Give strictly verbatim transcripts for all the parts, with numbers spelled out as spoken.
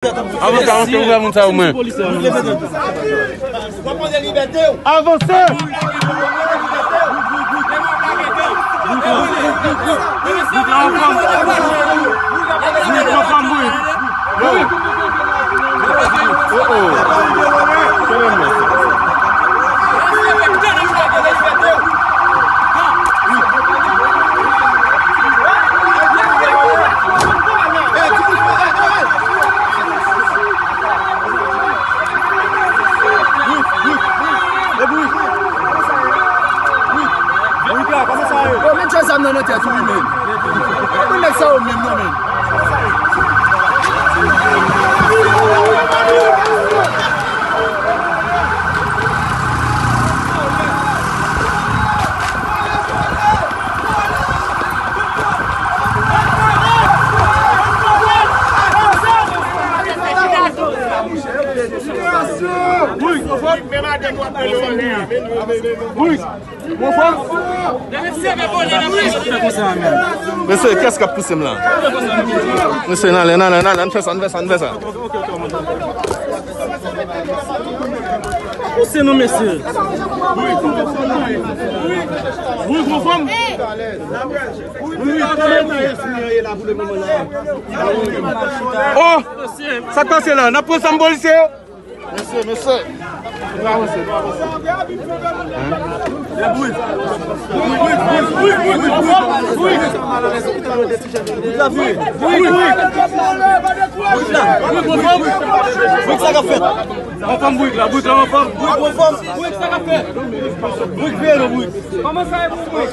Avoka, antre, ouvè moun sa yo mwen. Avanse! Yo, men tchè zam nan nan tèt ou wi, men. Pou nèg sa yo menm non, men. Mesye, kiyès k ap pouse m la? Mesye, n ale, n ale, n ale, n fè sa, n fè sa, n fè sa. Pouse nou, mesye. Oh! Sa k pase la? N ap pran sa m polisye? Mesye, mesye. Nou avanse, nou avanse. Bourik sa k ap fèt. Anfòm bourik la, bourik la anfòm. Bourik anfòm. Bourik sa k ap fèt. Bourik veye nou, bourik. Kòman sa ye pou bourik?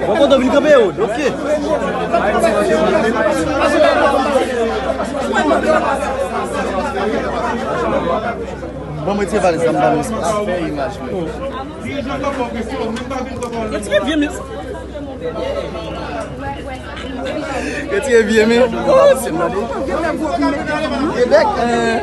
Bon, kote w vin kanpe yo? Ok. Bon, mwen tire valiz la, m ba nou espas. Fè imaj mwen. Yo tire vye men. Yo tire vye men. Oh, se mwen. Québec, euh.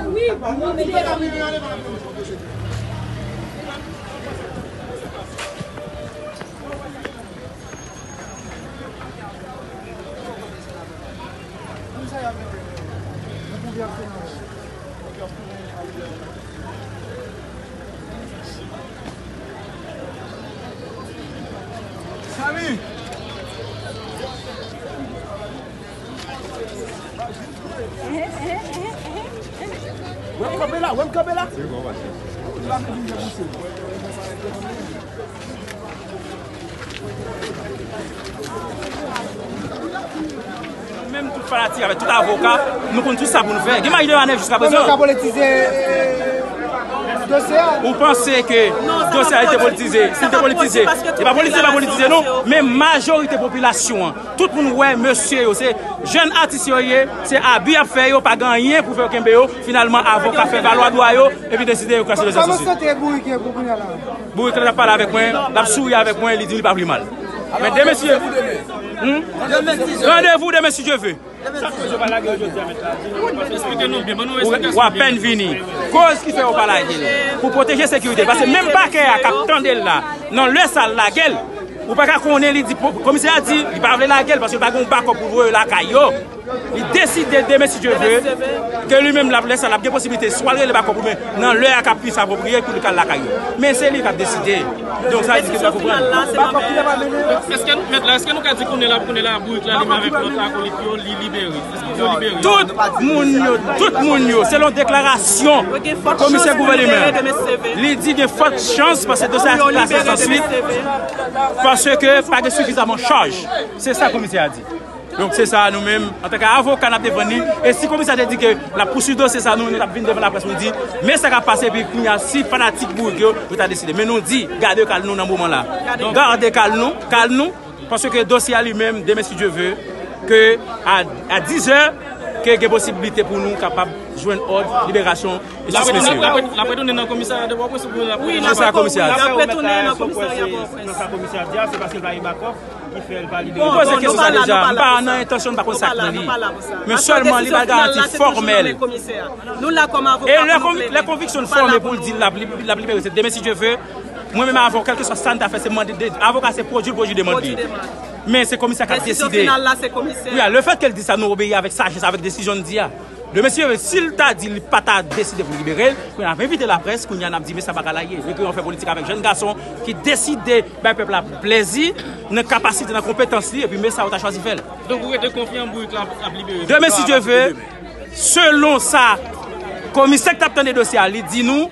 Samy! Wè m kanpe la, wè m kanpe la. Nou menm tout fanatik, avèk tout avoka, nou konn tout sa pou nou fè. Gen mari de manèv jiska prezan. Ou panse ke dosye a te politize? Si l te politize, e pa politize, pa politize non, men majorite popilasyon an. Tout moun wè mesye yo, se jèn atis yo ye, se abi y ap fè yo, pa gen anyen pou fè yo kenbe yo. Finalman, avoka fè valwa dwa yo, epi deside yo kraze rezo sosyo. Kòman sante bourik ye pou kounye a la? Bourik la t ap pale avèk mwen, l ap souri avèk mwen, li di m li pa pi mal. Men demen si Dye vle. Randevou demen si Dye vle. Ou apèn vini. Koz ki fè yo pa lage l? Pou pwoteje sekirite l. Paske menm pakè a k ap tande l la, nan lè sa l lage l, ou pa ka konnen li di, komisè a di, li pa vle lage l paske pa gen yon bakòp pou voye yo lakay yo. Li deside demen si Dye vle, ke li menm l ap lè sa, l ap gen posiblite swa l rele bakòp oubyen nan lè a k ap plis apwopriye pou li ka al lakay yo. Men se li k ap deside. Donk sa vle di ke nou konprann. Èske, mèt la, èske nou ka di kounye la, kounye la, bourik la, li menm avèk lòt akolit yo, li libere? Èske yo libere? Tout moun yo, tout moun yo, selon deklarasyon komisè gouvèneman, li di gen fòt chans paske dosye a klase san swit, paske pa gen sifizaman chaj. Se sa komisè a di. Donk, se sa nou menm, antanke avoka, n ap defann li. E si komisè te di ke l ap pouswiv dosye sa, nou, nou t ap vin devan laprès pou n di, men sa k ap pase, epi kounye a, si fanatik bourik yo, yo ta deside. Men nou di, gade kal nou nan moman la. Gade kal nou, kal nou, paske dosye a li menm, demen, si Dye vle, ke a, a dizè, ke gen posiblite pou nou kapab jwenn òd liberasyon e sis mesye yo. L ap retounen nan komisarya de Pòtoprens oubyen l ap retounen nan Pòtoprens? Wi, l ap retounen nan komisarya Pòtoprens. Nan sa komisè a di a, se paske l pa gen bakòp. Li fè l valide. Nou poze kesyon sa deja. M pa nan entansyon, m pa konn sa k nan li. Men sèlman li ba l garanti fòmèl. E lè konviksyon l fòme pou l di l ap libere, se demen si Dye vle. Mwen menm avè w, kèlkeswa sa n ta fè, se mande de avoka, se pwodui l pwodui demann li. Men se komisè k ap deside. Desizyon final la, se komisè. Wi, le fait que l di sa, nou obeyi avèk sajès, avèk desizyon l di a. Demen, si, si l ta di li pa ta deside pou libere l, kounye a n ap envite laprès, kounye a n ap di, men sa pa ka la ye. Regle yon fè politik avèk jèn gason ki deside bay pèp la plèzi, nan kapasite, nan konpetans li, epi men sa yo ta chwazi fè l. Donk, ou rete konfyan Bourik la ap libere? Demen, si Dye ve, selon sa komisè k t ap tande dosye a, li di nou,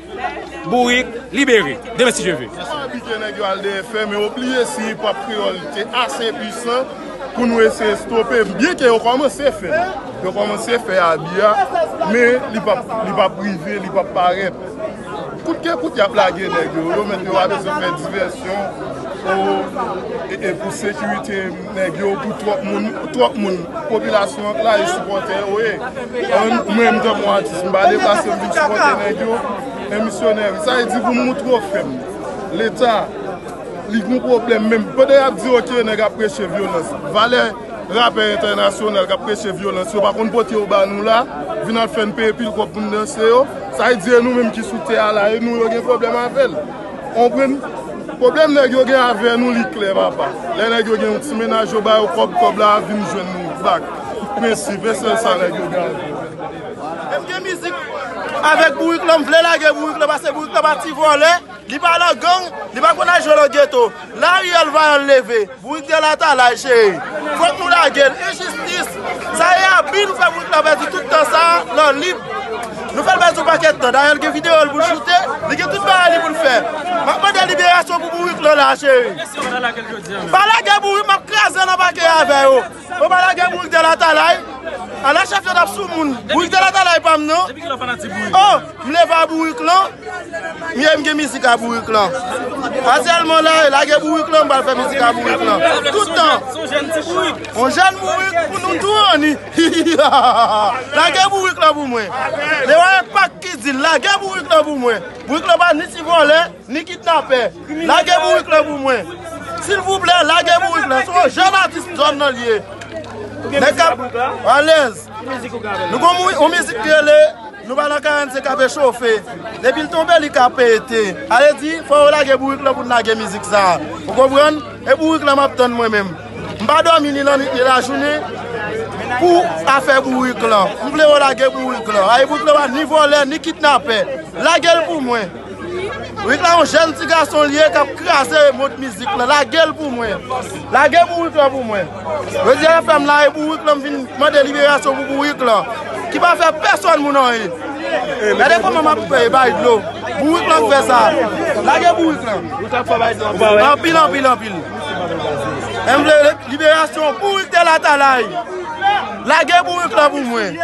Bourik libere. Demen, si Dye ve. Sa pike nèg yo al dèyè fè, men yo bliye si hip hop kreyòl te ase pwisan pou nou eseye stope, byen ke yo kòmanse fè l. Yo kòmanse fè abi a, men li p ap, li p ap rive, li p ap parèt. Kout ke kout, y ap lage nèg yo, yo mèt yo pa bezwen fè divèsyon, o, e, e pou sekirite nèg yo, pou twòp moun, twòp moun, popilasyon an la, e sipòtè yo ye. An, mwen, m tankou atis, m pa deplase, m vin sipòte nèg yo, e misyonè, wi. Sa vle di pou m montre w frè m, Leta, li gon pwoblèm menm. Pandan y ap di, oke, nèg ap preche vyolans. Valè rapè entènasyonal k ap preche vyolans, yo pa konn pote yo ba nou la, vin al fè n peye pil kòb pou n danse yo. Sa vle di, e nou menm ki sou tè a la, e nou yo gen pwoblèm avè l. Konprann? Pwoblèm nèg yo gen avè nou, li klè, papa. Lè nèg yo gen yon ti mennaj, yo ba yo kòb, kòb la vin jwenn nou bak. Prensip, e sèl sa nèg yo gen avè nou. M gen mizik avèk Bourik lan, m vle lage Bourik lan, paske Bourik lan pa ti vòlè, li pa nan gang, li pa konn al jwe nan geto. Lari Ariel Vaillant leve, Bourik Dèlatalay, cheri. Fòk nou lage l. Enjistis. Sa e abi nou fè Bourik lan pèdi tout tan sa a nan lib. Nou fè l pèdi yon pakèt tan. Dayè, l gen videyo l pou l choute, li gen tout bagay li pou l fè. M ap mande liberasyon pou Bourik lan la, cheri. Pa lage Bourik, m ap kraze nan pake avè yo. Ou pa lage Bourik Dèlatalay. Ala chèf yo t ap sou moun. Bourik Dèlatalay pa m non. Depi kilè w fanatik Bourik? Oh, m leve a Bourik lan. M ye m gen mizik a Bourik lan. Aktyèlman la, lage Bourik lan, m pral fè mizik a Bourik lan. Tout tan. Se yon jèn ti Bourik. Yon jèn Bourik pou nou tou anni. Lage Bourik lan pou mwen. Lewa Enpak ki di l, lage Bourik lan pou mwen. Bourik lan pa ni ti vòlè, ni kidnapè. Lage Bourik lan pou mwen. Silvouplè, lage Bourik lan. Se yon jèn atis zòn nan l ye. Nèg k ap alèz. Nou gon mou-, yon mizik ki rele, nou pa nan karannsenk ap chofe. Depi l tonbe, li ka pete. Ale di, fò yo lage Bourik lan pou n lage mizik sa a. Ou konprann? E Bourik lan m ap tann mwen menm. M pa dòmi ni lannwit ni lajounen pou afè Bourik lan. M vle yo lage Bourik lan. Ay, Bourik lan pa ni vòlè, ni kidnapè. Lage l pou mwen. Bourik lan yon jèn ti gason l ye k ap kraze mond mizik lan. Lage l pou mwen. Lage Bourik lan pou mwen. Jodi a, fè m la, e Bourik lan m vin mande liberasyon pou Bourik lan. Ki pa fè pèsonn moun anyen. Gade kòman m ap bay dlo. Bourik lan k fè sa. Lage Bourik lan. Anpil, anpil, anpil. E m vle liberasyon Bourik Dèlatalay. Lage Bourik lan pou mwen.